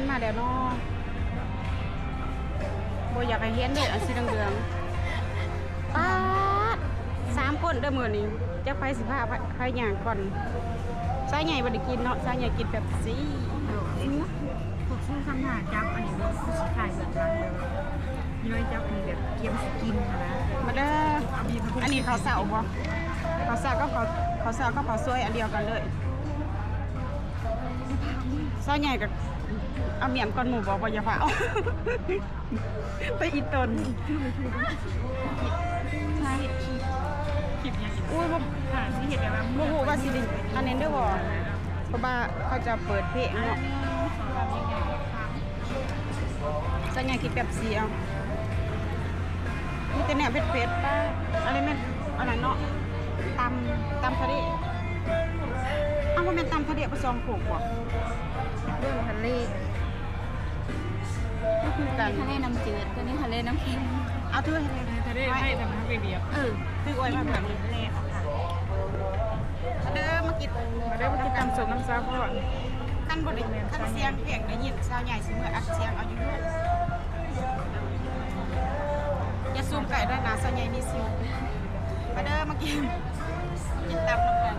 ມາແລ້ວເນາະ ບໍ່ຢາກໃຫ້ເຫັນເດ້ ອັນສີເຫຼືອງໆ. ປາດ ສາມຄົນເດີມື້ນີ້ ຈັກໃຜຊິພາໃຜ ໃຜຍ່າງກ່ອນ. ສາວໃຫຍ່ບໍ່ໄດ້ກິນເນາະ ສາວໃຫຍ່ກິນເປັບຊີ. ພວກຊູ້ຄຳໜ້າຈັບອັນນີ້ບໍ່ ຄືຊິຂາຍເຮືອນຫຼັງເດີ ນ້ອຍຈັບອັນນີ້ແບບກຽມຊິກິນຫັ້ນນະ. ມາເດີ ອັນນີ້ເຂົ້າເຊົ້າບໍ່? ເຂົ້າເຊົ້າກັບເຂົ້າ ເຂົ້າເຊົ້າກັບເຂົ້າສວຍອັນດຽວກັນເລີຍ. ສາວໃຫຍ່ກໍເອົາມ້ຽນກ່ອນໝູ່ບໍ່? ບໍ່ ຢ່າຟ້າວ ໄປອີ່ຕົນ. ຄລິບຫຍັງ? ອຸ້ຍ ບໍ່ ຫາຊິເຮັດແບບວ່າ ບໍ່ຮູ້ວ່າຊິໄດ້ອັນນັ້ນເດີບໍ່ ເພາະວ່າເຂົາຈະເປີດເພງເນາະ. ສາວໃຫຍ່ກິນເປັບຊີເອົາ. ມີແຕ່ແນວເຜັດໆ ປາ ອັນນີ້ແມ່ນອັນນັ້ນເນາະ ຕຳ ຕຳທະເລ. ເອົ້າ ບໍ່ແມ່ນຕຳທະເລບໍ່ ສອງໂຄກບໍ່? ເບິ່ງທະເລ ກໍຄືກັນ ທະເລນ້ຳຈືດ ຕົວນີ້ທະເລນ້ຳເຄັມ. ເອົາຖື ທະເລໄທທຳມະຊາດລຽບ ເອີ ຖືອວຍມາແບບນີ້ແຫຼະ. ມາເດີ ມາກິນ ມາເດີ ມາກິນຕຳສົ້ມນຳສາວພອນ. ຄັນບໍ່ໄດ້ ຄັນສຽງເພງໄດ້ຍິນ ສາວໃຫຍ່ຊິເມືອອັດສຽງເອົາຢູ່ເຮືອນ. ຢ່າຊູມໃກ້ເດີ ໜ້າສາວໃຫຍ່ມີສິວ. ມາເດີ ມາກິນ ກິນຕຳນຳກັນ.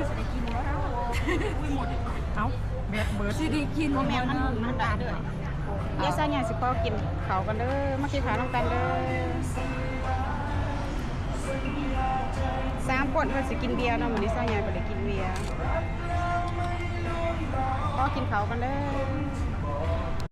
ຊິໄດ້ກິນບໍ່? ອຸ້ຍ ໝົດ. ເອົ້າ ແບດເບີດ ຊິໄດ້ກິນບໍ່? ແມ່ນ ມັນ ມັນຕາມເດີ. ດຽວສາວໃຫຍ່ຊິຂໍກິນເຂົ້າກ່ອນເດີ ມາກິນເຂົ້ານຳກັນເດີ. ສາມຄົນເພິ່ນຊິກິນເບຍເນາະ ມື້ນີ້ສາວໃຫຍ່ບໍ່ໄດ້ກິນເບຍ. ຂໍກິນເຂົ້າກ່ອນເດີ.